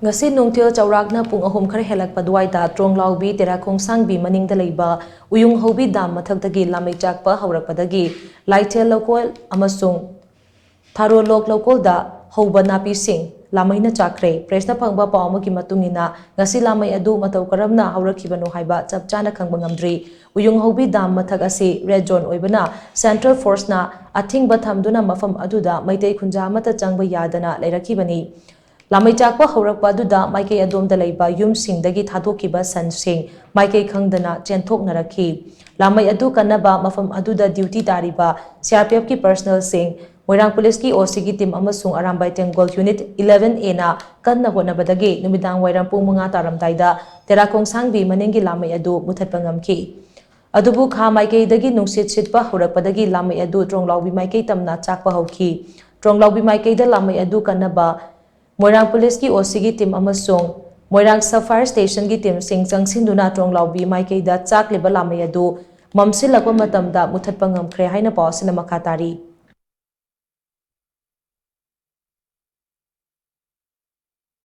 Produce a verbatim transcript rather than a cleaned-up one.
ꯉꯁꯤ ꯅꯨꯡꯊꯤꯜ ꯆꯥꯎꯔꯥꯛꯅ ꯄꯨꯡ ꯑꯍꯨꯝ ꯈꯔ ꯍꯦꯜꯂꯛꯄ ꯑꯗꯨꯋꯥꯏꯗ ꯇ꯭ꯔꯣꯡꯂꯥꯎꯕꯤ ꯇꯦꯔꯥꯈꯣꯡꯁꯥꯡꯕꯤ ꯃꯅꯤꯡꯗ ꯂꯩꯕ ꯎꯌꯨꯡꯍꯧꯕꯤ ꯗꯥꯝ ꯃꯊꯛꯇꯒꯤ ꯂꯥꯃꯩ ꯆꯥꯛꯄ ꯍꯧꯔꯛꯄꯗꯒꯤ ꯂꯥꯏꯊꯦꯜ ꯂꯧꯀꯣꯜ ꯑꯃꯁꯨꯡ ꯊꯥꯔꯣꯂꯣꯛ ꯂꯧꯀꯣꯜꯗ ꯍꯧꯕ ꯅꯥꯄꯤꯁꯤꯡ ꯂꯥꯃꯩꯅ ꯆꯥꯛꯈ꯭ꯔꯦ꯫ ꯄ꯭ꯔꯦꯁꯅ ꯐꯪꯕ ꯄꯥꯎ ꯑꯃꯒꯤ ꯃꯇꯨꯡ ꯏꯟꯅ, ꯉꯁꯤ ꯂꯥꯃꯩ ꯑꯗꯨ ꯃꯇꯧ ꯀꯔꯝꯅ ꯍꯧꯔꯛꯈꯤꯕꯅꯣ ꯍꯥꯏꯕ ꯆꯞ ꯆꯥꯅ ꯈꯪꯕ ꯉꯝꯗ꯭ꯔꯤ꯫ ꯎꯌꯨꯡꯍꯧꯕꯤ ꯗꯥꯝ ꯃꯊꯛ ꯑꯁꯤ ꯔꯦꯗ ꯖꯣꯟ ꯑꯣꯏꯕꯅ, ꯁꯦꯟꯇ꯭ꯔꯦꯜ ꯐꯣꯔꯁꯅ ꯑꯊꯤꯡꯕ ꯊꯝꯗꯨꯅ ꯃꯐꯝ ꯑꯗꯨꯗ ꯃꯩꯇꯩ ꯈꯨꯟꯖꯥ ꯑꯃꯠꯇ ꯆꯪꯕ ꯌꯥꯗꯅ ꯂꯩꯔꯛꯈꯤꯕꯅꯤ꯫ ꯂꯥꯃꯩ ꯆꯥꯛꯄ ꯍꯧꯔꯛꯄ ꯑꯗꯨꯗ ꯃꯥꯏꯀꯩ ꯑꯗꯣꯝꯗ ꯂꯩꯕ ꯌꯨꯝꯁꯤꯡꯗꯒꯤ ꯊꯥꯗꯣꯛꯈꯤꯕ ꯁꯟꯁꯤꯡ ꯃꯥꯏꯀꯩ ꯈꯪꯗꯅ ꯆꯦꯟꯊꯣꯛꯅꯔꯛꯈꯤ꯫ ꯂꯥꯃꯩ ꯑꯗꯨ ꯀꯟꯅꯕ ꯃꯐꯝ ꯑꯗꯨꯗ ꯗ꯭ꯌꯨꯇꯤ ꯇꯥꯔꯤꯕ ꯁꯤ ꯑꯥꯔ ꯄꯤ ꯑꯦꯐꯀꯤ ꯄꯔꯁꯅꯦꯜꯁꯤꯡ, ꯃꯣꯏꯔꯥꯡ ꯄꯨꯂꯤꯁꯀꯤ ꯑꯣ ꯁꯤꯒꯤ ꯇꯤꯝ ꯑꯃꯁꯨꯡ ꯑꯔꯥꯝꯕꯥꯏ ꯇꯦꯡꯒꯣꯜ ꯌꯨꯅꯤꯠ ꯏꯂꯦꯚꯦꯟ ꯑꯦꯅ ꯀꯟꯅ ꯍꯣꯠꯅꯕꯗꯒꯤ ꯅꯨꯃꯤꯗꯥꯡ ꯋꯥꯏꯔꯝ ꯄꯨꯡ ꯃꯉꯥ ꯇꯥꯔꯝꯗꯥꯏꯗ ꯇꯦꯔꯥꯈꯣꯡꯁꯥꯡꯕꯤ ꯃꯅꯤꯡꯒꯤ ꯂꯥꯃꯩ ꯑꯗꯨ ꯃꯨꯊꯠꯄ ꯉꯝꯈꯤ꯫ ꯑꯗꯨꯕꯨ ꯈꯥ ꯃꯥꯏꯀꯩꯗꯒꯤ ꯅꯨꯡꯁꯤꯠ ꯁꯤꯠꯄ ꯍꯧꯔꯛꯄꯗꯒꯤ ꯂꯥꯃꯩ ꯑꯗꯨ ꯇ꯭ꯔꯣꯡꯂꯥꯎꯕꯤ ꯃꯥꯏꯀꯩ ꯇꯝꯅ ꯆꯥꯛꯄ ꯍꯧꯈꯤ꯫ ꯇ꯭ꯔꯣꯡꯂꯥꯎꯕꯤ ꯃꯥꯏꯀꯩꯗ ꯂꯥꯃꯩ ꯑꯗꯨ ꯀꯟꯅꯕ ꯃꯣꯏꯔꯥꯡ ꯄꯨꯂꯤꯁꯀꯤ ꯑꯣ ꯁꯤꯒꯤ ꯇꯤꯝ ꯑꯃꯁꯨꯡ ꯃꯣꯏꯔꯥꯡ ꯁꯕ ꯐꯥꯌꯔ ꯁ꯭ꯇꯦꯁꯟꯒꯤ ꯇꯤꯝꯁꯤꯡ ꯆꯪꯁꯤꯟꯗꯨꯅ ꯇ꯭ꯔꯣꯡꯂꯥꯎꯕꯤ ꯃꯥꯏꯀꯩꯗ ꯆꯥꯛꯂꯤꯕ ꯂꯥꯃꯩ ꯑꯗꯨ ꯃꯝꯁꯤꯜꯂꯛꯄ ꯃꯇꯝꯗ ꯃꯨꯊꯠꯄ ꯉꯝꯈ꯭ꯔꯦ ꯍꯥꯏꯅ ꯄꯥꯎ ꯑꯁꯤꯅ ꯃꯈꯥ ꯇꯥꯔꯤ꯫